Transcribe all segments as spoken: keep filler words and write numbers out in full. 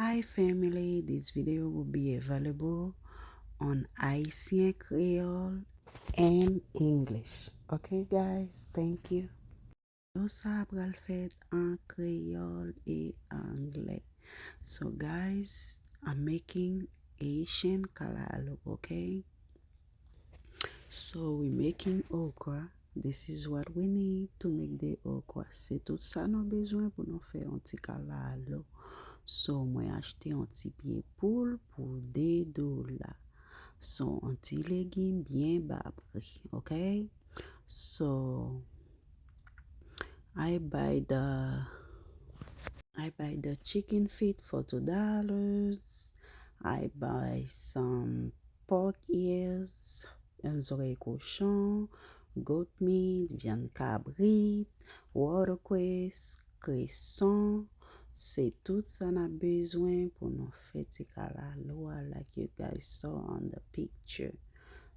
Hi family, this video will be available on Haitian Creole and English. Okay guys, thank you. Videyo sa a pral fèt an kreyòl e anglè. So guys, I'm making Haitian kalalou, okay? So we making okra. This is what we need to make the okra. Se tout sa nou bezwen pou nou fè yon ti kalalou. So mwen achte yon ti pye poul pou de dola. So yon ti legim byen ba pri, okay? So I buy the I buy the chicken feet for two dollars. I buy some pork ears, yon zòrèy kochon, goat meat, vyann kabrit, watercress, kreson. Se tout sa n ap bezwen pou nou fè ti kalalou a, like you guys saw on the picture.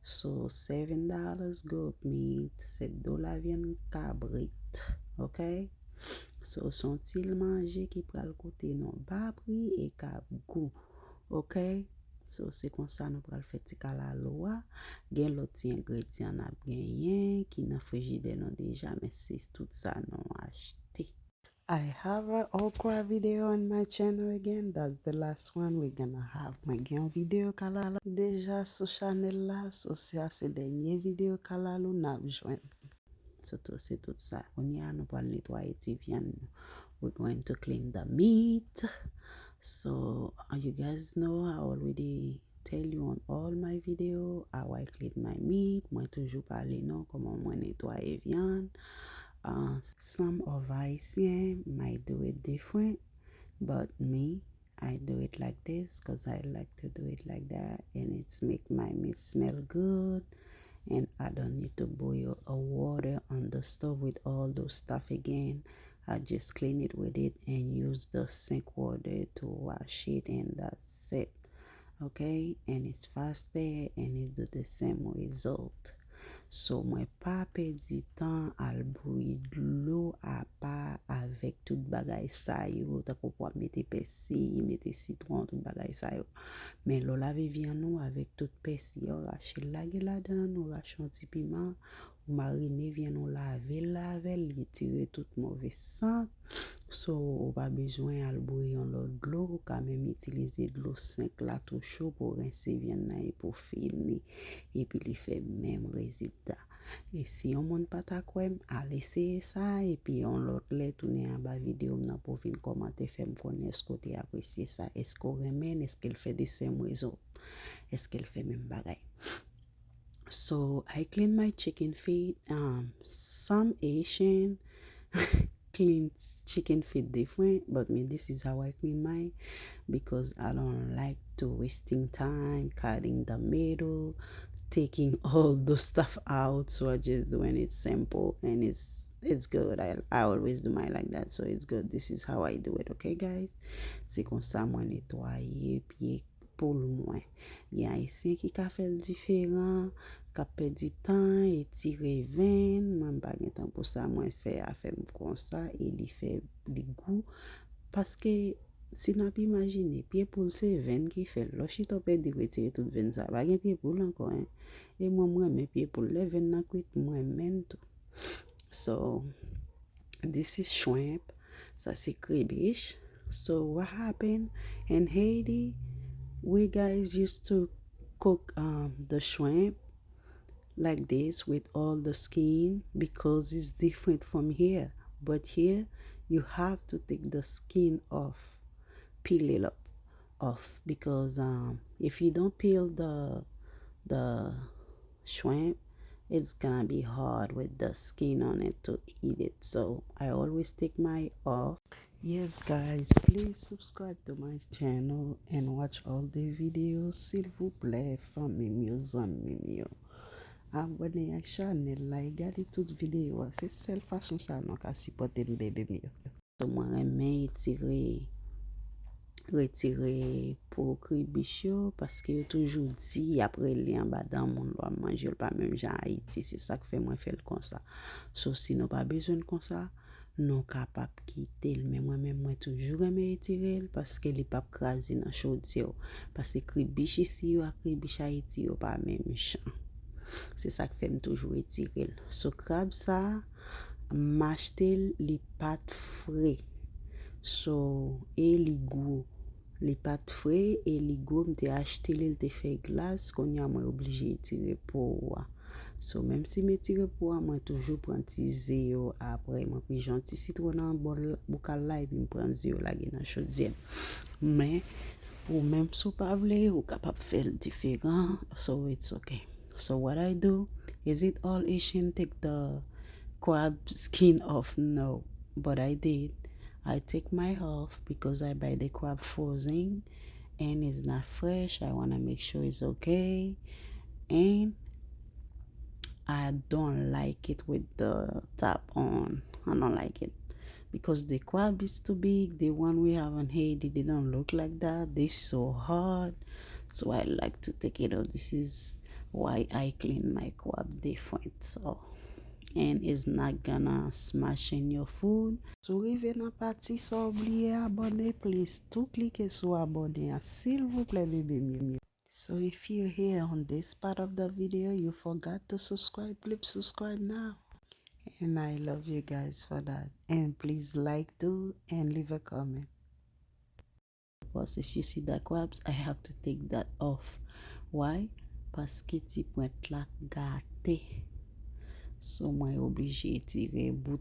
So seven dollars goat meat, sèt dola vyann kabrit, okay? So se yon ti manje ki pral koute nou ba pri e k ap gou, okay? So se konsa nou pral fè ti kalalou a. Gen lòt ti engredyan n ap genyen ki nan frijidè nou deja, men se tout sa nou achte. I have a okra video on my channel again. That's the last one we gonna have. Mwen gen yon videyo kalalou deja sou chanèl la. So sa se dènye videyo kalalou n ap jwenn. So tou se tout sa. Kounye a nou pral netwaye ti vyann nou. We're going to clean the meat. So uh, you guys know I already tell you on all my video how I clean my meat. Mwen toujou pale nou kòman mwen netwaye vyann. Uh, some of Haitian might do it different, but me, I do it like this because I like to do it like that, and it's make my meat smell good. And I don't need to boil a water on the stove with all those stuff again. I just clean it with it and use the sink water to wash it, and that's it. Okay, and it's faster and it do the same result. So mwen pa pèdi tan al bouyi dlo apa avèk tout bagay sa yo, tankou pou ap mete pèsi, mete sitwon, tout bagay sa yo. Men lè w lave vyann ou avèk tout pèsi yo, rache l lage ladan, ou rache yon ti piman, ou marine vyann ou, lave l avè l, li tire tout move sant. So ou pa bezwen al bouyi yon lòt dlo, ou ka menm itilize dlo sink la tou cho pou rense vyann nan epi w fini, epi li fè menm rezilta. E si yon moun pa ta kwè m, al eseye sa, epi yon lòt lè tounen anba videyo m nan pou w vin kòmante, fè m konnen èske w te apresye sa, èske w renmen l, èske l fè the same result, èske l fè menm bagay. So I clean my chicken feet. Um, some Haitian clean chicken feet different, but me, this is how I clean mine because I don't like to wasting time cutting the middle, taking all the stuff out. So I just doing it simple and it's it's good. I, I always do mine like that, so it's good. This is how I do it, okay guys? Se konsa mwen netwaye pye poul mwen. Gen Ayisyen ki ka fè l diferan, k ap pèdi tan, etire venn. Mwen m pa gen tan pou sa, mwen fè afè m konsa e li fè li gou. Paske si n ap imajine, pye poul se venn ki fè l. Lè w chita w pèdi retire tout venn sa, pa gen pye poul ankò, en. E mwen m renmen pye poul. Lè venn nan kwit, m renmen l tou. So, this is shrimp. Sa se kribich. So what happened in Haiti? We guys used to cook um, the shrimp like this with all the skin because it's different from here. But here, you have to take the skin off, peel it up, off, because um, if you don't peel the the shrimp, it's gonna be hard with the skin on it to eat it. So I always take my off. Yes, guys, please subscribe to my channel and watch all the videos. Silvouplè, fanmi m yo, zanmi m yo. Abòne ak chanèl la e gade tout videyo a. Se sèl fason sa nou ka sipòte m, bebe m yo. So mwen renmen etire, retire po kribich yo, paske yo toujou di, y ap rele anba dan moun lè w ap manje l, pa menm jan Ayiti. Se sa k fè mwen fè l konsa. So si nou pa bezwen l konsa, nou kapab kite l. Men mwen menm, mwen toujou renmen etire l paske li p ap kraze nan chodyè w. Paske kribich isi yo ak kribich Ayiti yo pa menm jan. Se sa k fè m toujou etire l. So, krab sa a, m achte l, li pa t fre. So, e li gwo. Li pa t fre e li gwo, m te achte li, li te fè glas, kounye a mwen oblije etire po a. So, menm si m etire po a, mwen toujou pran ti ze yo apre. Mwen pije yon ti sitwon nan bòl boukal la epi m pran ze yo lage nan chodyè. Men, ou menm si w pa vle, ou kapab fè l diferan. So, it's okay. So, what I do, is it all Haitian take the crab skin off? No, but I did. I take my off because I buy the crab frozen and it's not fresh. I want to make sure it's okay. And I don't like it with the top on. I don't like it because the crab is too big. The one we have in Haiti, they don't look like that. They so hard. So I like to take it off. This is why I clean my crab different. So, and it's not gonna smash in your food. Si w rive nan pati sa w bliye abòne, please tou klike sou abòne a, silvouplè, bebe m yo. So if you're here on this part of the video, you forgot to subscribe, please subscribe now. And I love you guys for that. And please like too and leave a comment. Process, you see the crabs, I have to take that off. Why? Paske ti pwent la gate. So mwen oblije etire bout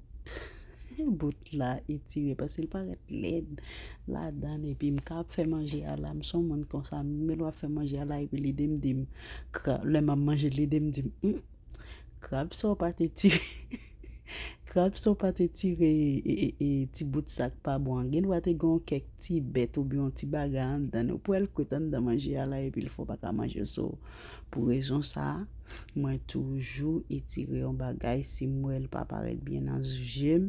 bout la, etire paske l parèt lèd ladan l epi m ka ap fè manje a la, m se yon moun konsa, m gen dwa fè manje a la epi lide m di m, kra- lè m ap manje l, lide m di m, hmm, krab sa w pa te tire. Krab sa w pa te tire e, e, e, ti bout sa k pa bon an. Gen dwa te gen yon kèk ti bèt oubyen yon ti bagay anndan l. Ou pral kwit anndan manje a la epi l fè w pa ka manje. So, pou rezon sa a, mwen toujou etire yon bagay si m wè l pa parèt byen nan je m.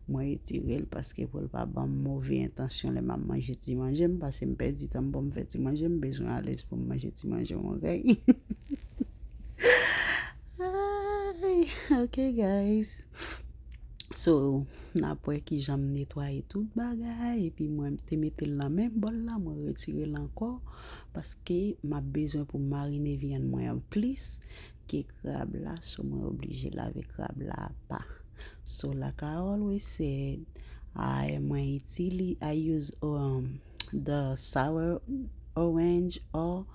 Mwen etire l paske pou l pa ban m move entansyon lè m ap manje ti manje m, paske m pèdi tan m pou m fè ti manje m, bezwen alèz pou m manje ti manje m, oke? Ay, ok, guys. So, n ap wè kijan m netwaye tout bagay, epi mwen te mete l nan menm bòl la, mwen retire l ankò, paske m ap bezwen pou m marine vyann mwen an plis ke krab la, so mwen oblije lave krab la apa. So, like I always said, I, mwen itili, I use, um, the sour orange or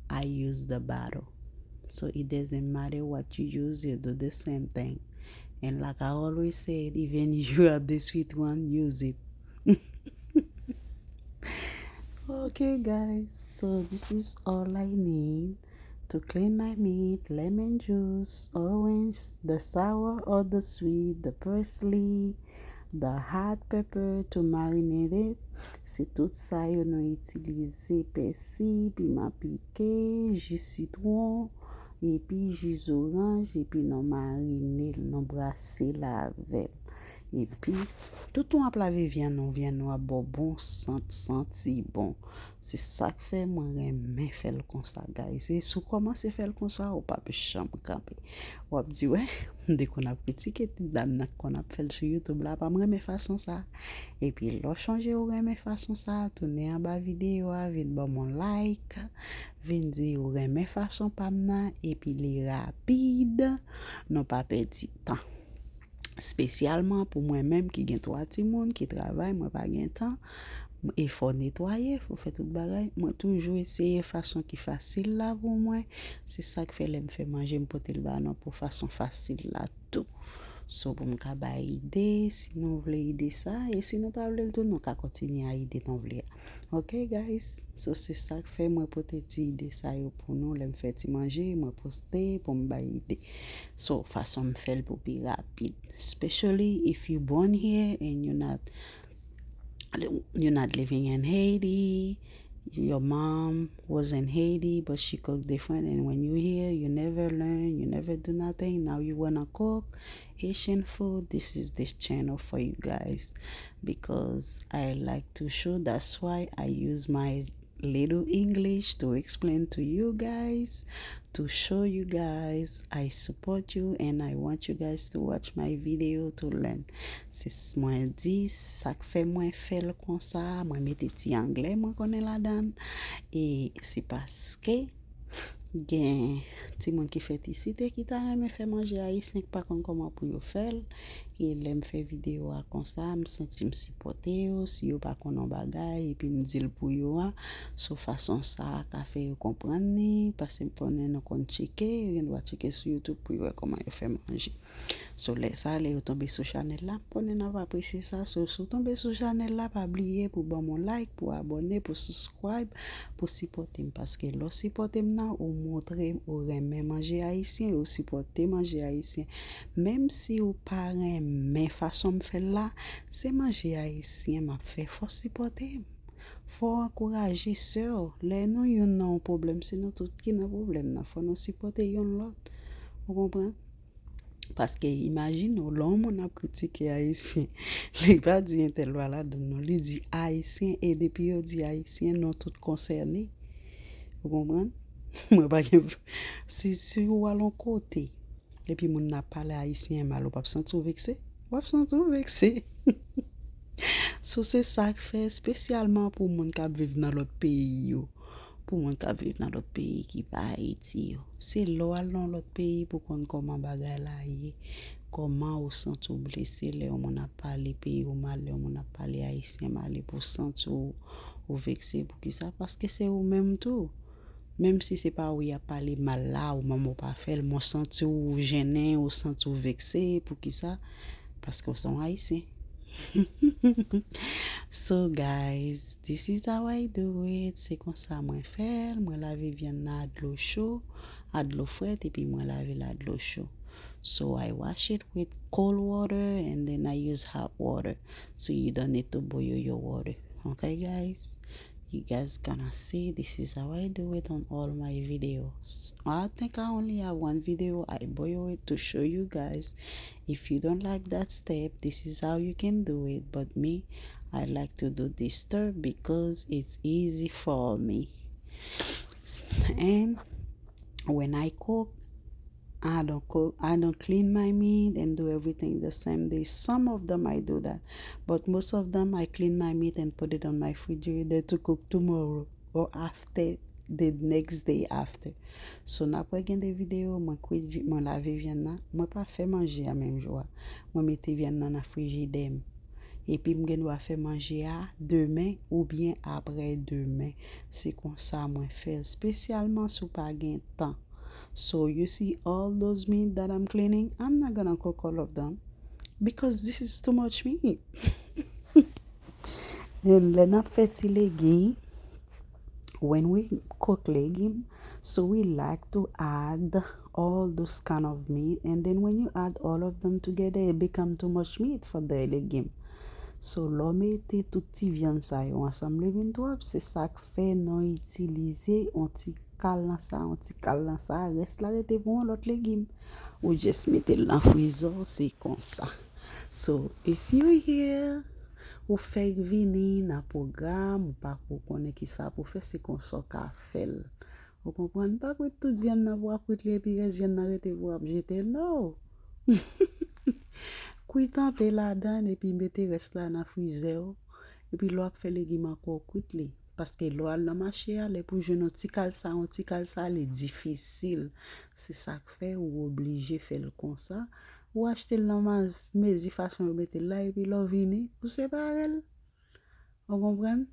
I use the bottle. So it doesn't matter what you use, you do the same thing. And like I always said, even you are the sweet one, use it. Okay, guys, so this is all I need to clean my meat: lemon juice, orange, the sour or the sweet, the parsley, the hot pepper to marinate it. Se tout sa yo nou itilize: pèsi, piman pike, ji sitwon, epi ji zoranj, epi nou marine l, nou brase l avè l. Epi, tout tan w ap lave vyann ou, vyann ou ap ba w bon sant, santi bon. Se sa k fè mwen renmen fè l konsa, guys. E si w kòmanse fè l konsa, ou p ap janm kanpe. W ap di, wè, m te konn ap kritike ti dam nan k konn ap fè l sou YouTube la, pa m renmen fason sa. Epi lè w chonje ou renmen fason sa, tounen anba videyo a, vin ban m yon like, vin di ou renmen fason pa m nan, epi li rapid, nou pa pèdi tan. Espesyalman pou mwen menm ki gen twa timoun, ki travay, mwen pa gen tan, efò netwaye, fò fè tout bagay. Mwen toujou eseye fason ki fasil la pou mwen. Se sa k fè lè m fè manje, m pote l ba nou pou fason fasil la tou. So, pou m ka bay ide, si nou vle ide sa, e si nou pa vle l tou, nou ka kontinye a ide nou vle a. Ok, guys? So, se sa k fè mwen pote ti ide sa yo pou nou. Lè m fè ti manje, mwen poste pou m bay ide. So, fason m fè l pou pi rapid. Especially if you born here and you not, you not living in Haiti, your mom was in Haiti, but she cook different. And when you here, you never learn, you never do nothing. Now you wanna cook Haitian food. This is this channel for you guys because I like to show. That's why I use my little English to explain to you guys, to show you guys I support you and I want you guys to watch my video to learn. Se s- mwen di sa k fè mwen fè l konsa, mwen mete ti anglè mwen konnen ladan l. E se paske gen timoun ki fèt isit e ki ta renmen fè manje ayisyen ki pa konn kòman pou yo fè l. E lè m fè videyo a konsa, m santi m sipòte yo. Si yo pa konn yon bagay, epi m di l pou yo a, sou fason sa a ka fè yo konprann li, paske m konnen nou konn tcheke, yo gen dwa tcheke sou YouTube pou yo wè kòman yo fè manje. So, lè sa, lè yo tonbe sou chanèl la, m konnen n ap apresye sa. So, si w tonbe sou chanèl la, pa bliye pou ban m yon like, pou abòne, pou subscribe, pou sipòte m. Paske lè w sipòte m nan, ou montre ou renmen manje ayisyen, ou sipòte manje ayisyen. Menm si ou pa renmen fason m fè l la, se manje ayisyen m ap fè. Fò w sipòte m. Fò w ankouraje sè w. Lè nou youn nan yon pwoblèm, se nou tout ki nan pwoblèm nan. Fò nou sipòte youn lòt. Ou konprann? Paske imajine w, lè yon moun ap kritike ayisyen, li pa di entèl pa ladan l non, li di ayisyen, e depi yo di ayisyen, nou tout konsène. Ou konprann? Mwen pa gen, si, si w al yon kote, epi moun nan ap pale ayisyen mal, ou p ap santi w vekse? W ap santi w vekse. So, se sa k fè, espesyalman pou moun k ap viv nan lòt peyi yo, pou moun k ap viv nan lòt peyi ki pa Ayiti yo. Se lè w al nan lòt peyi pou konn kòman bagay la ye, kòman ou santi w blese lè yon moun ap pale peyi w mal, lè yon moun ap pale ayisyen mal, epi w santi w, ou vekse. Poukisa? Paske se ou menm tou. Menm si se pa ou y ap pale mal la, ou menm ou pa fè l, men w santi w jennen, ou santi w vekse. Poukisa? Paske w se yon ayisyen. So guys, this is how I do it. Se konsa mwen fè l. Mwen lave vyann nan a dlo cho, a dlo frèt, epi mwen lave l a dlo cho. So I wash it with cold water and then I use hot water. So you don't need to boil your water. Okay, guys? You guys gonna see this is how I do it on all my videos. I think I only have one video I boil it to show you guys. If you don't like that step, this is how you can do it. But me, I like to do this step because it's easy for me. And when I cook, I don't cook, I don't clean my meat and do everything the same day. Some of them I do that, but most of them I clean my meat and put it on my refrigerator to cook tomorrow or after the next day after. So, n ap wè gen de videyo, mwen kwit vi-, mwen lave vyann nan, mwen pa fè manje a menm jou a. Mwen mete vyann nan nan frijidè m. Epi m gen dwa fè manje a demen oubyen aprè demen. Se konsa mwen fè l, espesyalman si w pa gen tan. So, you see all those meat that I'm cleaning, I'm not gonna cook all of them because this is too much meat. And lè n ap fè ti legim, when we cook legim, so we like to add all those kind of meat, and then when you add all of them together, it become too much meat for the legim. So, lè w mete tout ti vyann sa yo ansanm, li vin twòp. Se sa k fè nou itilize yon ti kal nan sa, yon ti kal nan sa, rès la rete pou yon lòt legim. Ou just mete l nan frizè, se konsa. So, if you here, ou fèk vini nan pwogram, ou pa ko konnen ki sa pou fè, se konsa w ka fè l. Ou konprann? Pa kwit tout vyann nan pou w ap kwit li, epi rès vyann nan rete pou w ap jete l. No! Kwit anpe ladan l, epi mete rès la nan frizè w. Epi lè w ap fè legim ankò, kwit li. Paske lè w al nan mache a, lè pou jwenn yon ti kal sa, yon ti kal sa, li difisil. Se sa k fè ou oblije fè l konsa. Ou achte l nan ma-, mezi fason yo mete l la, epi lè w vini, ou separe l. Ou konprann?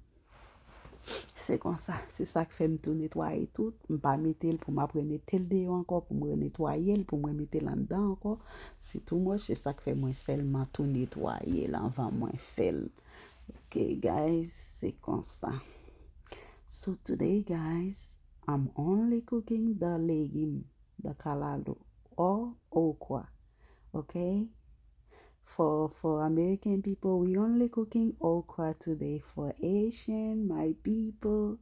Se konsa, se sa k fè m tou netwaye tout. M pa mete l pou m ap remete l deyò ankò pou m renetwaye l, pou m remete l anndan ankò. Se too much, se sa k fè mwen sèlman tou netwaye l anvan mwen fè l. Ok, guys, se konsa. So today, guys, I'm only cooking the legim, the kalalou, or okra. Ok? For, for American people, we only cooking okra today. For Asian, my people,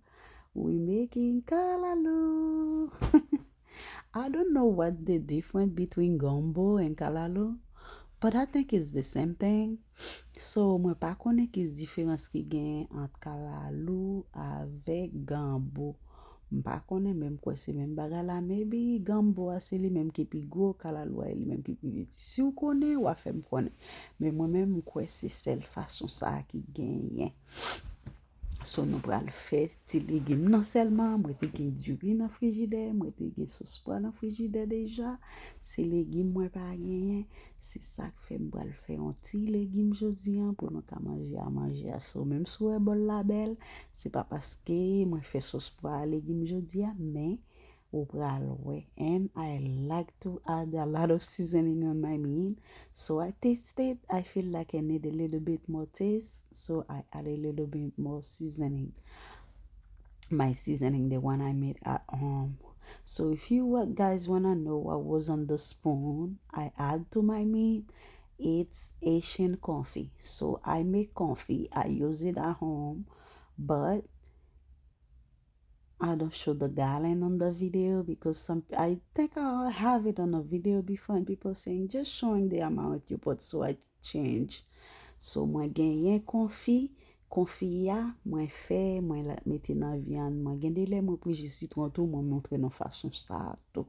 we making kalalou. I don't know what the difference between gumbo and kalalou, but I think it's the same thing. So, mwen pa konnen ki diferans ki gen ant kalalou avèk ganbo. M pa konnen, men m kwè se menm bagay la. Maybe ganbo a se li menm ki pi gwo, kalalou a e li menm ki pi piti. Si w konnen, w a fè m konnen. Men mwen menm, m kwè se sèl fason sa a ki genyen. So, nou pral fè ti legim nan sèlman. Mwen te gen diri nan frijidè, mwen te gen sos pwa nan frijidè deja. Se legim mwen pa genyen. Se sa k fè m pral fè yon ti legim jodi a pou nou ka manje a manje a. So, menm si w wè bòl la bèl, se pa paske mwen fè sos pwa a legim jodi a, men ou pral wè. And I like to add a lot of seasoning on my meat. So I taste it. I feel like I need a little bit more taste. So I add a little bit more seasoning. My seasoning, the one I made at home. So if you wa- guys want to know what was on the spoon I add to my meat, it's Haitian confit. So I make confit. I use it at home. But I don't show the gallon on the video because some I think I have it on a video before and people saying just showing the amount you put, so I change. So mwen genyen konfi, konfi a mwen fè, mwen la- mete nan vyann mwen. Gen de lè mwen prije sitwon tou, mwen montre nou fason sa tou.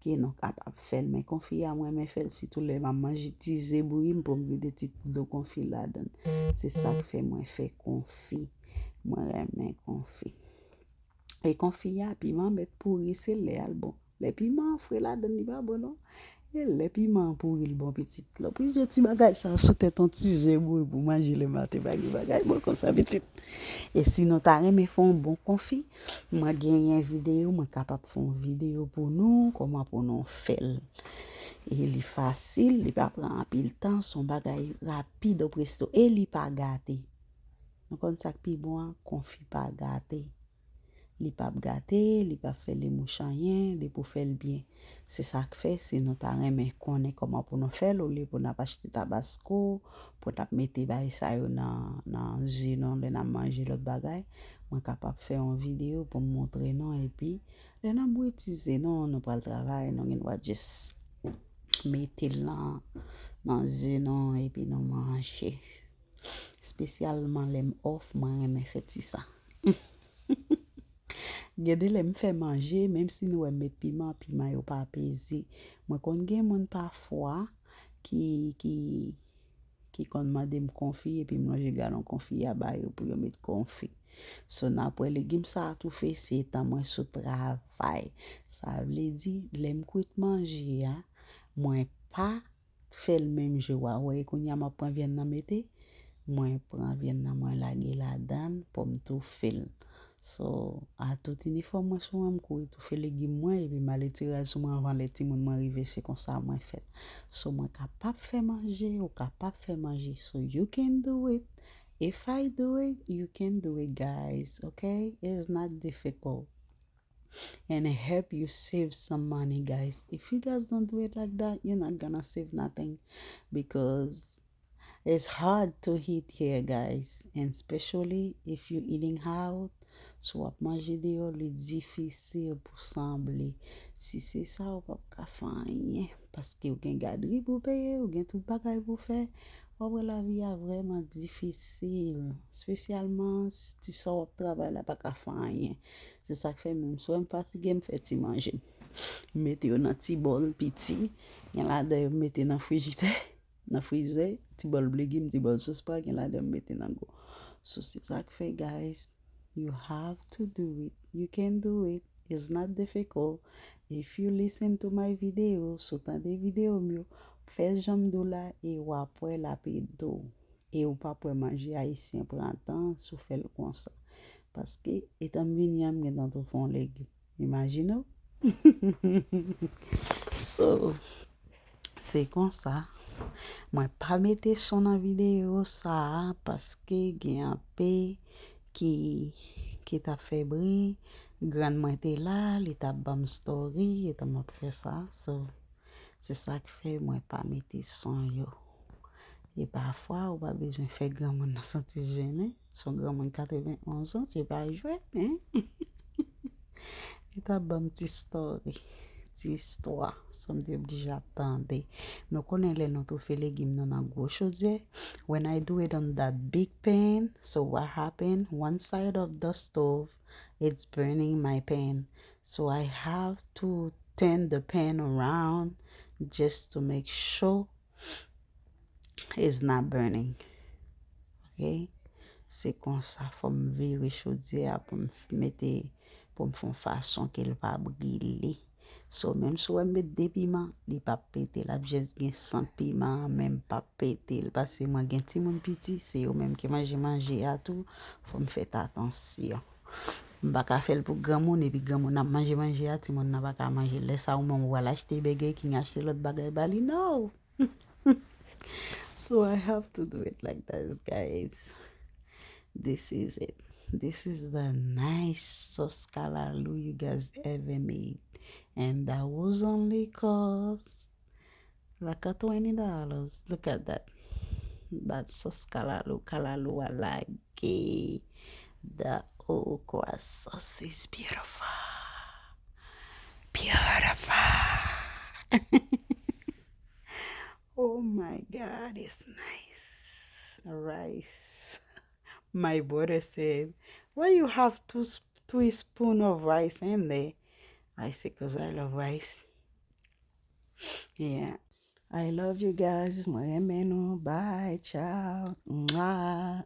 Ke nou kapab fè l, men konfi a mwen renmen fè l sitou lè m ap manje ti ze bouyi m pou m vide ti dlo konfi ladan. Se sa k fè mwen fè konfi. Mwen renmen konfi. E konfi a, piman mèt pouri, se lè a l bon. Lè piman an fre ladan, li pa bon non. E lè piman an pouri, l bon pitit. Lè w prije ti bagay sa sou tèt yon ti ze bouyi pou manje lè maten, pa gen bagay bon konsa pitit. E si nou ta renmen fè yon bon konfi, mwen genyen videyo, mwen kapab fè yon videyo pou nou, kòman pou nou fè l. E li fasil, li pa pran anpil tan, se yon bagay rapid o presto, e li pa gate. Nou konn sa k pi bon an, konfi pa gate. Li p ap gate, li p ap fè lemouch anyen, depi w fè l byen. Se sa k fè, si nou ta renmen konnen kòman pou nou fè l, olye pou n ap achte tabasko, pou n ap mete bagay sa yo nan, nan ze nou, lè n ap manje lòt bagay, mwen kapab fè yon videyo pou m montre nou, epi lè n ap bwetize nou, nou pral travay, nou gen dwa just mete l nan, nan ze nou, epi nou manje. Espesyalman lè m off, mwen renmen fè ti sa. Gen de lè m fè manje, menm si nou wè m met piman, piman yo pa peze. Mwen konn gen moun pafwa ki, ki, ki konn mande m konfi, epi m lonje galon konfi a ba yo pou yo met konfi. So, n ap wè legim sa a toufe, se tan mwen sou travay. Sa vle di, lè m kwit manje a, mwen pa fè l menm je w a wè. E kounye a m ap pran vyann nan mete, mwen pran vyann nan, mwen lage ladan l pou m toufe l. So, a tout inifòm mwen sou mwen, m kouri toufe legim mwen, epi m ale tiray sou mwen anvan lè timoun mwen rive, se konsa mwen fè l. So, mwen kapab fè manje, ou kapab fè manje. So, you can do it. If I do it, you can do it, guys. Okay? It's not difficult. And it help you save some money, guys. If you guys don't do it like that, you're not gonna save nothing because it's hard to eat here, guys. And especially if you're eating out, so w ap manje deyò, li difisil pou sanble. Si se sa, ou p ap ka fè anyen. Paske ou gen gadri pou peye, ou gen tout bagay pou fè. W ap wè lavi a vrèman difisil. Espesyalman, ti sa w ap travay la pa ka fè anyen. Se sa k fè menm swa m fatige, m fè ti manje. M mete yo nan ti bòl piti. Gen ladan yo m mete nan frijidè, nan frizè. Ti bòl legim, ti bòl sos pwa, gen ladan yo m mete nan gwo. So, se sa k fè, guys, you have to do it. You can do it. It's not difficult. If you listen to my video, si w tande videyo m yo, fè jan m di w la e w ap wè l ap ede w. E ou p ap wè manje ayisyen pran tan si w fè l konsa. Paske, etan m vini an, m gentan tou fè yon legim. Imajine w. So, se konsa. Mwen pa mete son nan videyo sa a paske gen anpe ki, ki t ap fè bri. Grann mwen te la, li t ap ban m story, etan m ap fè sa. So, se sa k fè mwen pa mete son yo. E pafwa, ou pa bezwen fè granmoun nan santi jennen. Se yon granmoun katrevenn onz an, se pa jwèt, hein? Li t ap ban m ti story, ti istwa, sa m te oblije ap tande. Nou konnen lè nou toufe legim nou nan gwo chodyè. When I do it on that big pan, so what happen? One side of the stove, it's burning my pan. So I have to turn the pan around just to make sure it's not burning. Ok? Se konsa, fò m vire chodyè a pou m f- mete, pou m fè yon fason ke l pa brile. So, menm si w wè m met de piman, li p ap pete. L ap jis gen sant piman an, men m p ap pete l. Paske mwen gen timoun piti, se yo menm ki manje manje a tou. Fò m fè atansyon. M pa ka fè l pou granmoun, epi granmoun ap manje manje a, timoun nan pa ka manje l. Lè sa a, ou menm, ou al achte Burger King, achte lòt bagay ba li. No! So I have to do it like this, guys. This is it. This is the nice sauce callaloo you guys ever made. And that was only cost like a twenty dollars. Look at that. That sauce callaloo, callaloo à l'ail. The okra sauce is beautiful. Beautiful. Oh my God, it's nice. Rice. My brother said, "Why you have two sp- three spoon of rice in there?" I said, "'Cause I love rice." Yeah. I love you guys. Mwen renmen nou. Bye. Ciao. Mwah.